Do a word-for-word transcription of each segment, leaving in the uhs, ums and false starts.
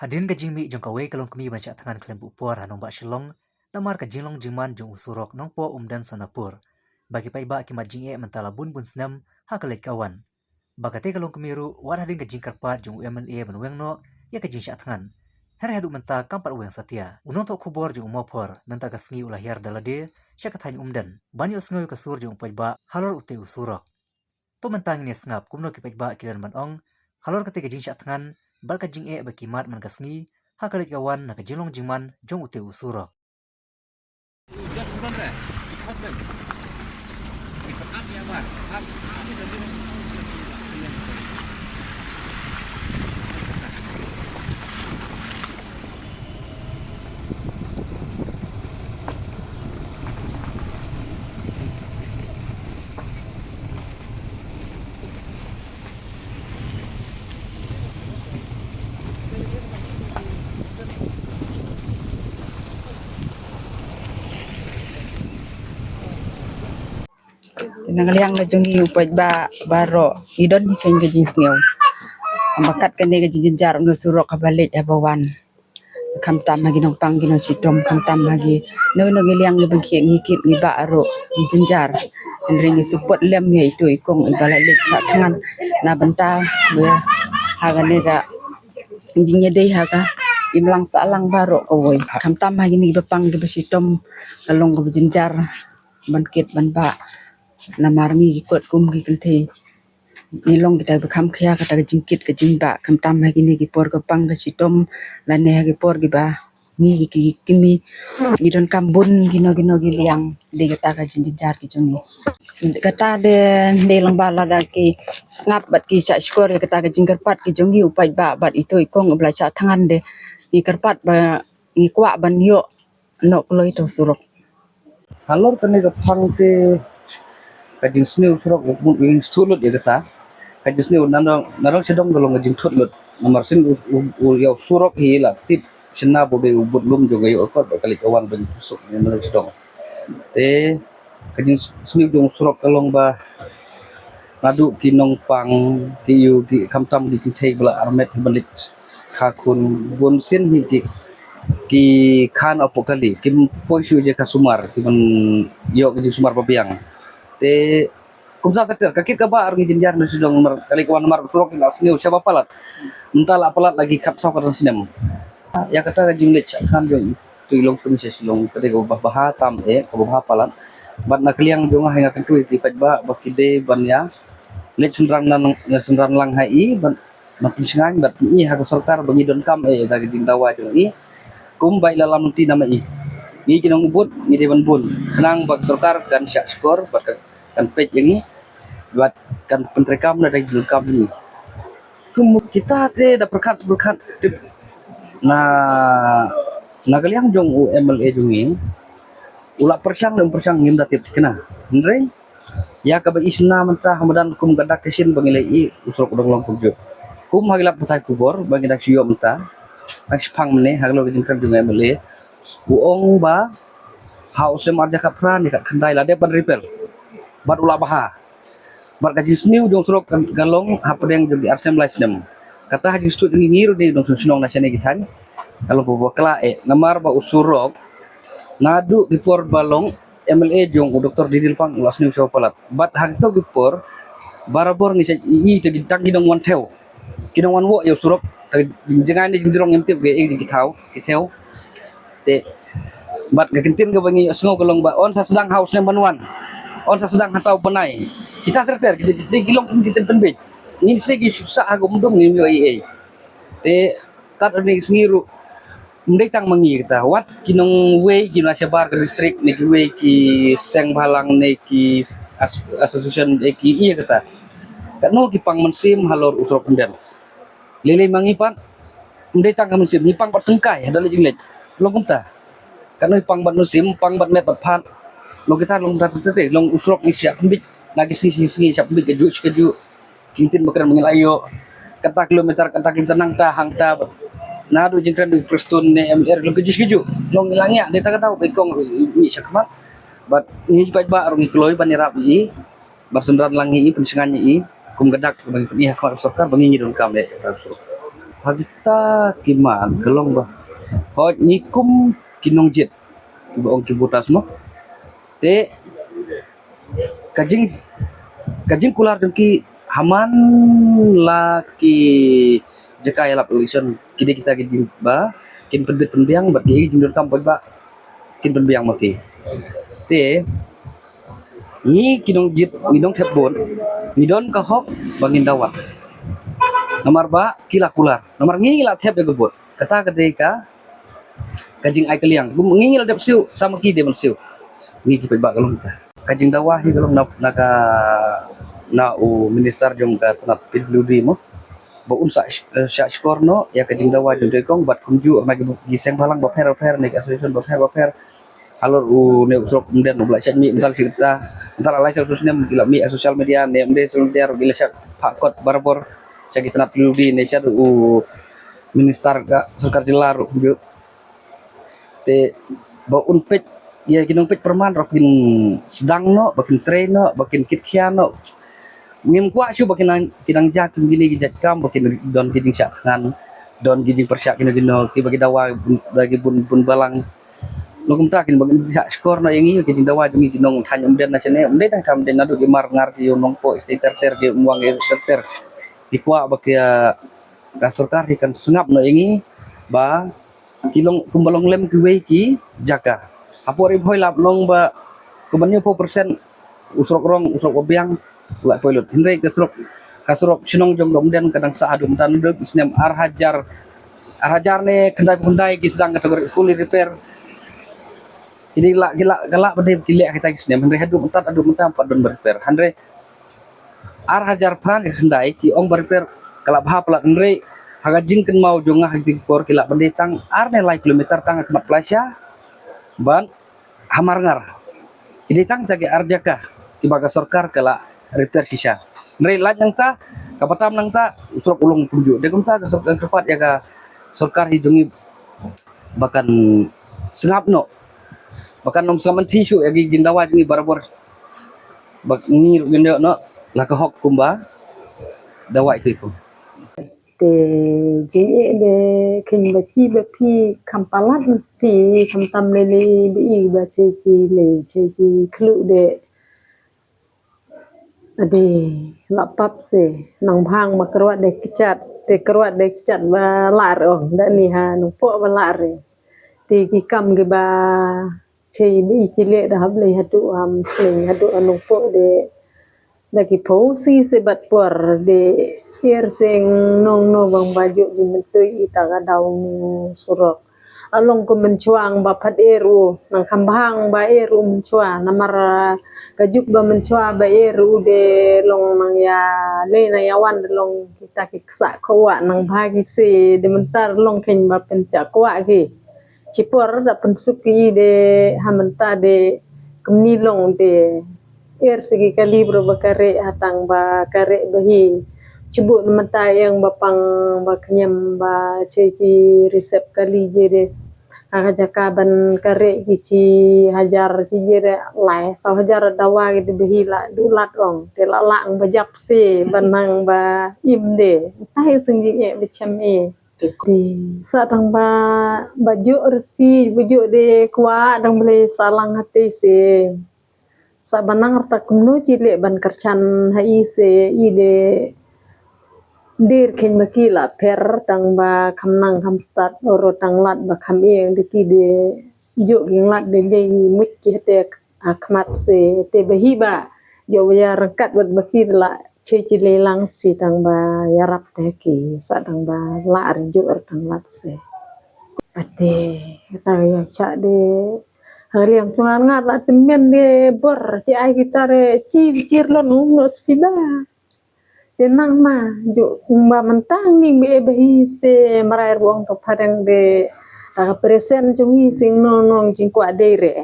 Hadien ka jingmih jong kawei ka longkmie ban shah thngan khlem buh por ha nongbah Shillong, namar ka jinglong jingman jong u surok Nongpoh Umden Sonapur, ba ki paidbah ki mad jingeh mynta la bun bun snem ha ka leit ka wan. Ba katei ka longkmie ruh wat hadien ka jingkyrpad jong u M L A ban weng noh ïa ka jingshah thngan, hynrei haduh mynta kam pat weng satia. U nongthoh khubor jong u Mawphor mynta ka sngi u la hiar da lade sha ka thaiñ Umden ban ïohsngew ïa ka sur jong u paidbah halor utei u surok. To mynta ngin ïa sngap kumno ki paidbah ki don ban ong halor katei ka jingshah thngan bad ka jingeh ba ki mad man ka sngi ha ka leit ka wan na ka jinglong jingman jong utei u surok. Na ka liang ka jong ngi u paidbah baroh ngi don hi kane ka jingsngew. Ba kat kane ka jingjynjar u surok haba leit haba wan. Khamtam ha ki nongpang ki nongshitom, khamtam ha ki nongno ngi liang ngi bangkit ngi kit ngi bah ruh ngi jynjar. Hynrei ngi support lem ïa itu i kong iba la leit shah thngan na bynta ba ha kane ka jingïadei ha ka imlang sahlang baroh kawei. Khamtam ha kine kiba pang kiba shitom ka long kaba jynjar ban kit ban bah. Namar ngi ki kot kum ki kynthei ngi long kita ba kham khia kata ka jingkit ka jingbah khamtam ha kine ki por ka pang ka shitom lane ha ki por kiba ngi ki, ki, ki kmie ngi donkam bun kino kino ki liang. Dei kata ka jingjynjar ki jong ngi. Kata de dei lang ba lada ki sngap bad ki shah shkor ïa kata ka jingkyrpad ki jong ngi u paidbah bad itu i kong ba la shah thngan de ngi kyrpad ba ngi kwah ban ïoh noh kloi to surok. Halor kane ka phang te ka jingsniew surok u bun u jingsniew lut ïa kata. Ka jingsniew nadong nadong shadong ka long ka jingthut lut. Namar sien u, u, u ïa u surok hi la tip shynna ba u dei u bud lum jong ka ïoh ka kot ba ka leit ka wan ban suk ne nadong shadong. Te ka jingsniew jong u surok ka long ba naduh ki nongpang ki ïu ki khamtam ki kynthei ba la armet ki ban leit kha khun bun sien hi ki ki khan apoh kali kim poi shuh ïa ka sumar ki ban ïoh ka jingsumar ba biang. Te kumta ter ter ka kit kaba ar ngi jynjar na Shillong namar ka leit ka wan namar surok ki la sniew shaba palat. Mynta la palat lagi khatsaw khatar snem. Ïa kata ka jingleit shah thngan jong itu i longkmie sha Shillong ka dei kaba bha tam eh kaba bha palat. Bad na ka liang jong nga hi nga kyntu ïa ki paidbah ba ki dei ban ïa leit synran lang, synran lang ha i bad ban pynshngaiñ bad pyn-i ha ka sorkar ba ngi donkam eh da ka jingdawa jong i. Kumba i la lam lynti na ma i. Ngi ki nongbud ngi dei ban bun khnang ba ka sorkar kan shah shkor bad kan peit ïa ngi bad kan pyntreikam na da ka jingdonkam jong ngi. Kum kita te da pyrkhat pyrkhat tip na na ka liang jong u M L A jong ngi u la pyrshang ne um pyrshang ngim da tip thikna. Hynrei ïa kaba i shna mynta ha madan kum ka dak ka shin ba ngi leh i u surok u dang long kumjuh. Kum ha ki lad pathai khubor ba ngi dang shu ïoh mynta dang shiphang mynne ha ka long ka jingkren jong u M L A u ong ba ha u snem arhajar khatphra ne khatkhyndai la dep ban repair bad u la bha. Bad ka jingsniew jong surok ka long hapdeng jong ki ar snem lai snem. Kata ha jingsniew jong ngi ruh dei dong shnong na shane ki thaiñ ka long ba bakla eh namar ba u surok naduh ki por ba long M L A jong u Doktor D D Lyngpang u la sniew sha palat. Bad ha kito ki por barabor ngi sa i i te ki tang ki nongwan thew ki nongwan wok ïa u surok. Te jngai ne jingdrong ngim tip ki i ki thaw ki thew. Te bad ka kyntien kaba ngi sngew ka long ba un sa sdang ha u snem ban wan, un sa sdang ha ta u bnai. Kita ter ter ki dei ki long kum ki kyntien pynbeit. Ngin sdei ki sah ha ka umdum ngim ïoh ei ei. Te tat une sngi ruh ym dei tang ma ngi kata wat ki nongwei ki na shabar ka district ne kiwei ki seng bhalang ne ki as-, association ne ki ïa kata. Katno ki pang mynsiem halor u surok Umden. Lei lei ma ngi pat ym dei tang ka mynsiem, ngi pang bad syngkai ha da leit jingleit. Long kumta. Katno ngi pang bad mynsiem, pang bad met bad phad. Long kita long kumta kumta te, long u surok ngi shah pynbeit na ki sngi sngi sngi shah pynbeit kajuh shi kajuh. Ki ktien ba kren ba ngi la ïoh kata kilometer kata kilometer nangta hangta bad naduh jingkren u Prestone ne M L A long kajuh shi kajuh. Long ngi la ngiah dei ta ka daw ba i kong i mih shakhmat. Bad ngi paidbah ruh ngi kloi ban ïarap ïa i. Ban synran lang ïa i, pynshngaiñ ïa i kum ka dak ba ngi pyni ha khmat ka sorkar ba ngi ngi donkam eh ka sorkar. Ha kita ki mat ka long ba, hoi ngi kum ki nongjied, ba ong ki voters mo. Te ka jing ka jingkular jong ki ha man la ki jaka ïalap election, ki dei kita ki jing ba kin pynbit pynbiang bad ki jingdonkam paidbah kin pynbiang ma ki. Te ngi ki nongjied, ngi nongthep vote, ngi don ka hok ba ngin dawa. Namar ba ki la kular, namar ngi la thep ïa ka vote. Kata ka dei ka ka jingai ka liang. Ngi ngi la dep siew, sa ma ki dei ban siew. Ngi ki paidbah ka long kata. Ka jingdawa hi ka long na, na ka, na u minister jong ka tnat P W D mo, ba un sa, eh, sa shkor noh ïa ka jingdawa jong u Doikong bad kumjuh na ki, ki seng bhalang bapher bapher ne ki association bapher bapher. Halor u ne u surok Umden u la shah mih mynta shi katta. Mynta la lai sha u snem ki la mih ha social media ne Umden social media ki la shah phah kot barabor sha ki tnat P W D ne sha u minister ka sorkar jylla ruh kumjuh. Te ba un peit ïa ki nongpeit pyrman ruh kin sdang noh, ba kin trei noh, ba kin kit khia noh. Ngim kwah shuh ba kin nang, kin nang jia kum kine ki jait kam ba kin don ki jingshah thngan, don ki jingpyrshah kino kino, kiba ki dawa da ki bun bun balang. Nongkumta kin ba kin shah shkor noh ïa ngi, ki jingdawa jong ngi ki nongthaiñ Umden na shane, Umden tang kam Umden naduh ki Marngar ki Ïew Nongpoh, ki ter ter ki Umwang ki ter ter. Ki kwah ba ki, ah, ka sorkar hi kan sngap noh ïa ngi ba ki long kumba long lem kiwei ki jaka. Hapoh Ri Bhoi lap long ba kumba hynñiewphew percent u surok rong, u surok ba biang la poi lut. Hynrei ka surok, ka surok shnong jong ka Umden ka dang sah haduh mynta, naduh snem ar hajar, ar hajar ne khyndai phew khyndai ki sdang category fully repair. Ki dei la, ki la, ka la ba dei ki leh kita ki snem, hynrei haduh mynta, haduh mynta pat don ba repair. Hynrei ar hajar phra ne khyndai ki ong ba repair ka la bha palat, hynrei ha ka jingkynmaw jong nga ha kito ki por ki la ban dei tang ar ne lai kilometer tang ha khmat Palaisha ban ha Marngar. Ki dei tang kita ki ar jaka kiba ka sorkar ka la repair shisha. Hynrei lait nangta, kaba tam nangta u surok u long kumjuh. Dei kumta ka sorkar, kyrpad ïa ka sorkar hi jong ngi ba kan sngap noh, ba kan ym sngap mynthi shuh ïa ki jingdawa jong ngi barabor. Ba ngi ruh ngin ïoh noh la ka hok kumba dawa ito ito. Te jingeh de kheiñ ba ki ba phi kham palat na spi, kham tam lei lei ba i ba che ki lei che ki khluh de. Ade, la pap se, nang bhang ba kyrwat de kjat, te kyrwat de kjat ba lar ong, da ni ha nang poh ba lar. Te ki kam ki ba chei de i chile da hap lei haduh ha Muslim, haduh ha nang poh de. Da ki pau si se bat por de, er seng nong no bang ba juk ki mentui i ta ka daw ni surok. Along ko mynchwa ba phat er u, nang kham bhang ba er u mynchwa, namar ka juk ba mynchwa ba er u de long nang ïa lei nang ïa wan de long kita ki ksa kwah nang bha ki se de mynta long kheiñ ba pyncha kwah ki. Chipor da pynsuk ki de ha mynta de kumni long de. Er se ki kali bro ba kare hatang ba kare ba hi. Chibu na mynta ïeng ba pang ba kñiam ba che ki risep kali je de. Ha ka jaka ban kare ki chi hajar chi je de lai saw hajar dawa ki de ba hi la du lat ong. Te la lang ba jap se ban nang ba im de. Tai sing ji e ba chem e. Te sa dang ba ba jo respi ba jo de kwah dang bele sa lang hati se. Sa ba nang rta kumno chi leh ban kyrchan ha i se i de dir kheiñ ba ki la pher tang ba kham nang kham stad oro tang lad ba kham ïeng de ki de jo ging lad de de ngi mut ki hate ha khmat se te ba hi ba jo ba ïa rangkat wat ba ki la che chi le lang spi tang ba ïarap te ki sa dang ba la ar jo ar tang lad se. Ate ta ïa cha de ha liang tu ngar ngar la te men de bor chi ai ki ta re chi chir lo nu no spi ba. Te nang ma ju ba man tang ni me ba hi se marai ruang to padang de ta ka presen jong hi sing no nong jing kwa de re.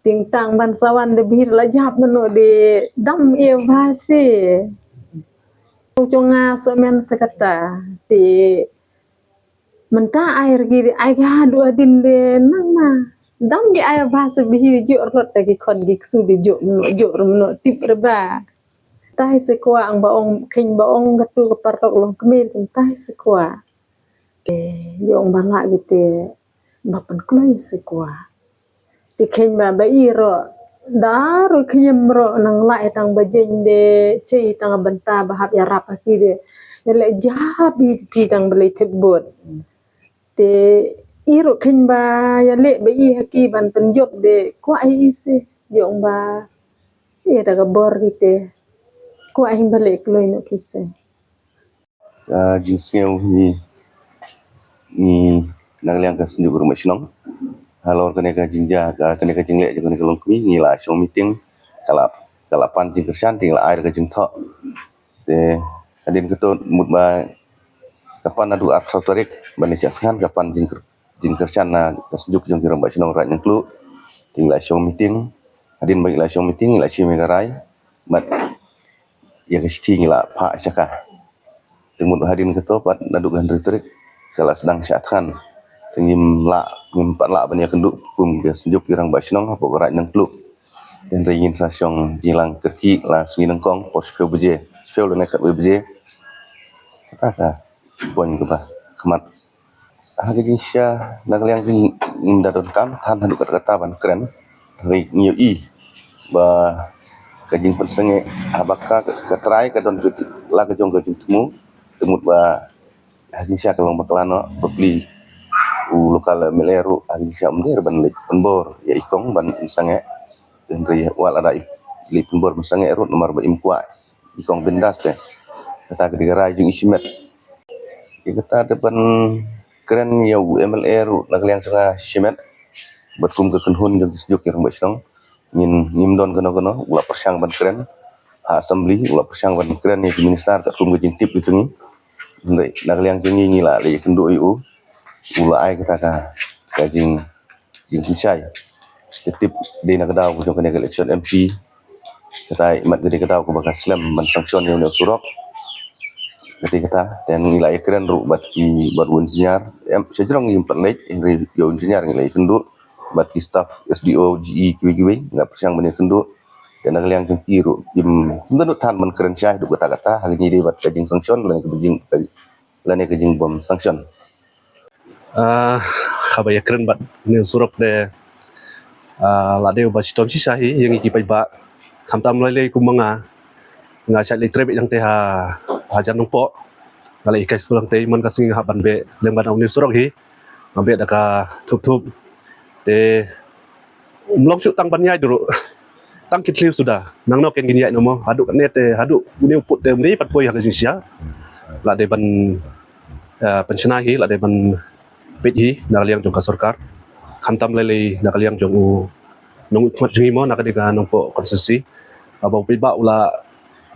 Ting tang ban sawan de bir la jap mano de dam e va se. Jong nga so men sekata te mynta ai rgi de ai ga du adin de nang ma dam de ai va se bi hi jo rot de ki khon gi ksu de jo mano jo mano tip re ba. Tai se kwa ang ba ong kheiñ ba ong ka tu ka parok long kmel tai se kwa. Ïong ba lah kite ba pynkloi se kwah. Te kheiñ ba ba i ro da ro kheiñ em ro nang lah tang ba jeng de che tang bynta ba hap ïarap ha ki de. Ïa leh jap i pi tang ba leh tip bot. Te i ro kheiñ ba ïa leh ba i ha ki ban pynjop de kwah i se. Ïong ba i da ka bor kite kwah i ba leh kloi no ki se. Ka jingsngew hi ni na ka liang ka Synjuk Rangbah Shnong. Halor kane ka jingjia ka kane ka jingleh jong kane ka longkmie ngi la shong meeting ka la ka la pan jingkyrshan te ngi la ai ka jingthoh. Te hadien kato mut ba ka pan naduh arphew tarik ban ïa shah sngan ka pan jingkyr jingkyrshan na ka Synjuk jong ki Rangbah Shnong Raid Nongkluh. Te ngi la shong meeting hadien ba ngi la shong meeting ngi la shim ïa ka rai bad ïa ka shithi ngi la phah sha ka. Te mut hadien kato pat naduh ka hynriew tarik ka la sdang shah thngan. Te ngim lah ngim pat lah ban ïakynduh kum ka Synjuk ki Rangbah Shnong hapoh ka Raid Nongkluh. Te hynrei ngin sa shong jingïalang kyrkieh la sngi nyngkong por shiphew baje shiphew lane khatwei baje. Kata ka point kaba khmat. Ha ka jingshisha na ka liang jong ngi ngim da donkam than haduh katta katta ban kren. Hynrei ngi ïohi ba ka jingpynsangeh haba ka ka trai ka don ka la ka jong ka jingthmu. Te mut ba ha ka jingshisha ka long bakla noh bapli u local MLA ruh ha ka jingshisha um dei ban leit pynbor ïa i kong ban pynsangeh. Te hynrei wat lada i leit pynbor pynsangeh ruh namar ba im kwah i kong bindas te. Kata ka dei ka rai jong i shimet. Ïa kata te ban kren ïa u MLA ruh na ka liang jong nga shimet. Bad kum ka kynhun jong ki Synjuk ki Rangbah Shnong ngin ngim don kano kano u la pyrshang ban kren ha assembly u la pyrshang ban kren ïa ki minister katkum ka jingtip jong ngi. Hynrei na ka liang jong ngi ngi la leit kynduh ïa u u la ai kata ka ka jing jingpynshai. Te tip dei na ka daw ka jong kane ka election MP. Kata i mat ka dei ka daw kaba ka slem ban sanction ïa une u surok. Kata kata te ngi la ïakren ruh bad ki bad u engineer. Em sha jrong ngi pat leit hynrei ïa u engineer ngi la ïakynduh bad ki staff SDO, GE kiwei kiwei ngi la pyrshang ban ïakynduh. Te na ka liang jong ki ruh kim kim donkam than ban kren shai haduh katta katta ha kane dei bad ka jingsanction lane ka jing lane ka jingbym sanction. Ah, haba ïakren bad une u surok de ah, la dei uba shitom shisha hi ïa ngi ki paidbah. Khamtam lei lei kum ma nga nga shait leit trei beit hangtei ha hajan Nongpoh. Nga la hikai skul hangtei man ka sngi nga hap ban beh lem bad une u surok hi. Nga beh da ka thup thup te um long shuh tang ban ïaid ruh. Tang ki thliew suda nangno ken kin ïaid no mo haduh katne te haduh une u pud te um dei pat poi ha ka jingshisha. La dei ban ah, pynshna hi la dei ban peit hi na ka liang jong ka sorkar. Khamtam lei lei na ka liang jong u nongmihkhmat jong ngi mo na ka dei ka Nongpoh constituency. Haba u paidbah u la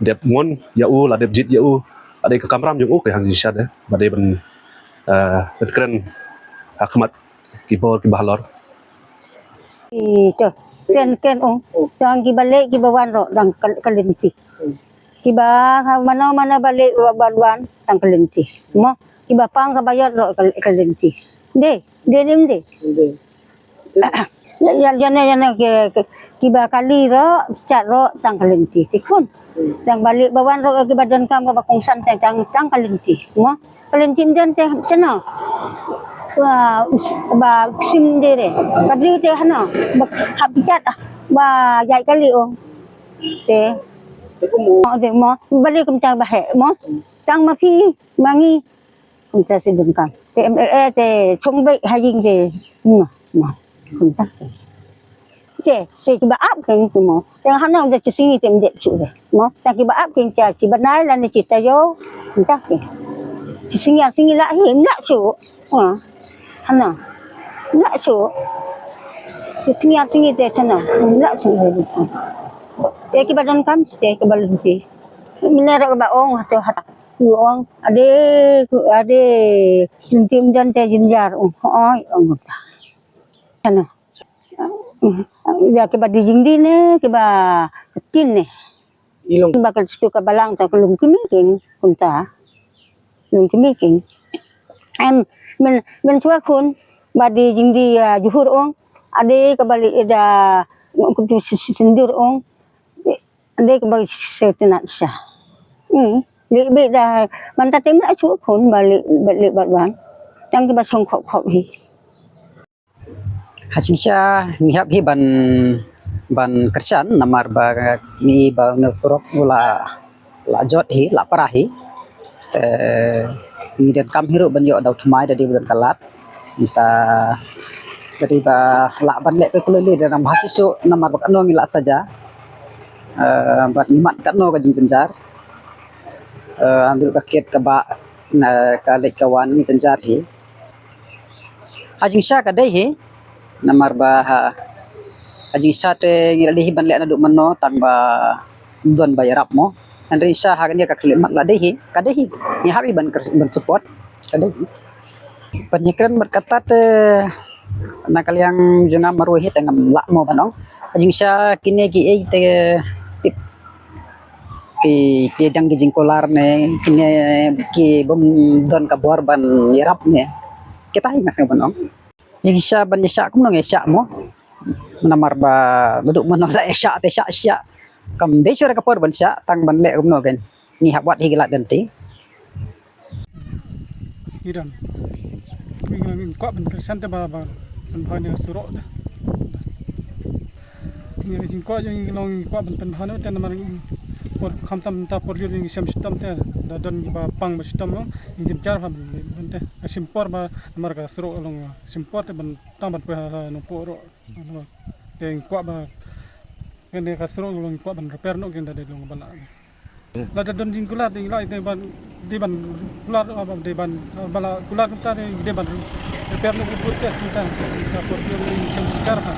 dep mon ïa u la dep jied ïa u la dei ka kamram jong u ka ha ka jingshisha de ba dei ban ah, ban kren ha khmat ki bor kiba halor. Ito, ken ken ong, dang kiba leh kiba wan ruh dang ka lynti. Kiba ha mano mano ba leh ba wan dang ka lynti. Mo, kiba pang kaba ïoh ruh ka lynti. Dei, dei dim dei. Ïa ïa ïa ïa kiba kali ruh, chat ruh dang ka lynti. Ti khun. Dang ba leh ba wan ruh kiba donkam kaba kongsan dang dang ka lynti. Mo. Ka lynti ym don te shano. Ba ba sim de re. Ka briew te hano. Ba hap jat ah. Ba jai kali o. Te. Te mo. Te mo. Ba le kumta ba he mo. Tang ma phi ma ngi. Kumta si donkam. Te MLA te chong bei ha jing te. Mo. Mo. Kumta. Che, che kiba ap ken ki mo. Tang hana da che singi tem dep chu de. Mo, tang kiba ap ken cha chi banai la ne chi tayo. Nta ke. Chi singi a singi la hi mla chu. Ha. Hana. Mla chu. Chi singi a singi te chana. Mla chu. Te kiba donkam te kiba lynti. Mine ra ba ong ha to ha. Ong ade ade lynti mdan te jinjar ong. Oi ong ta. Hana. Ïa kiba di jingdi ne kiba kin ne. Ilong ba ka tu ka balang ta ka lung kimi king kunta. Lung kimi king. Em men men chwa kun ba di jingdi ïa juhur ong. Ade ka bali ida ngok tu sindur ong. Ade ka bali setenat sha. Hmm. Li bi da man ta tim la chu kun bali bali bat wan. tang kiba shong khop khop hi. Ha jingshisha ngi hap hi ban, ban kyrshan namar ba ngi ba u surok u la, la jot hi, la pra hi. Te ngi donkam hi ruh ban ïoh da u thymmai da dei ba don ka lad. Te da dei ba lah ban leh peit khublei da nang bha shuh shuh namar ba katno ngi la saja. Eh, bad ngi mad katno ka jingjynjar. Eh, hynrei ka kit ka bah, na ka leit ka wan ngi jynjar hi. Ha jingshisha ka dei hi namar ba ha, ha jingshisha te ngi la dei hi ban leh naduh mynno tang ba don ba ïarap mo. Hynrei shisha ha kane ka khyllipmat la dei hi, ka dei hi. Ngi hap hi ban kyr-, ban support. Ka dei hi. Ban ïakren bad kata te na ka liang jong nga marwei hi te ngam lah mo ban ong. Ha jingshisha kine kiei te tip ki, ki dang ki jingkular ne, kine ki bym don ka bor ban ïarap ne. Kita hi nga sngew ban ong. Jingshisha ban ïashah kumno ngi ïashah mo. Namar ba naduh mynno la ïashah te shah shah. Kam dei shuh ka por ban shah tang ban leh kumno kein. Ngi hap wad hi ki lad lynti. Ngi dang, ngi, ngi kwah ban kyrshan te ba, ba pynbha ïa ka surok te. Ngi, ngi kwah, ngi long, ngi kwah ban pynbha ïa te namar ngi por, khamtam mynta por jur ngi shem shitom te, da don kiba pang ba shitom, ngi jynjar bha ban, ban te. Ka shim por ba namar ka surok long shim por te ban tang ban poi ha Nongpoh ruh. Te ngi kwah ba kane ka surok long ngi kwah ban repair noh kein da dei long ba lah. Lada don jingkular te ngi lah te ban, dei ban kular, ah, ba dei ban, ah, ba la kular kumta te dei ban repair noh kut kut te kumta. Ka por jur ngi shem shitom bha.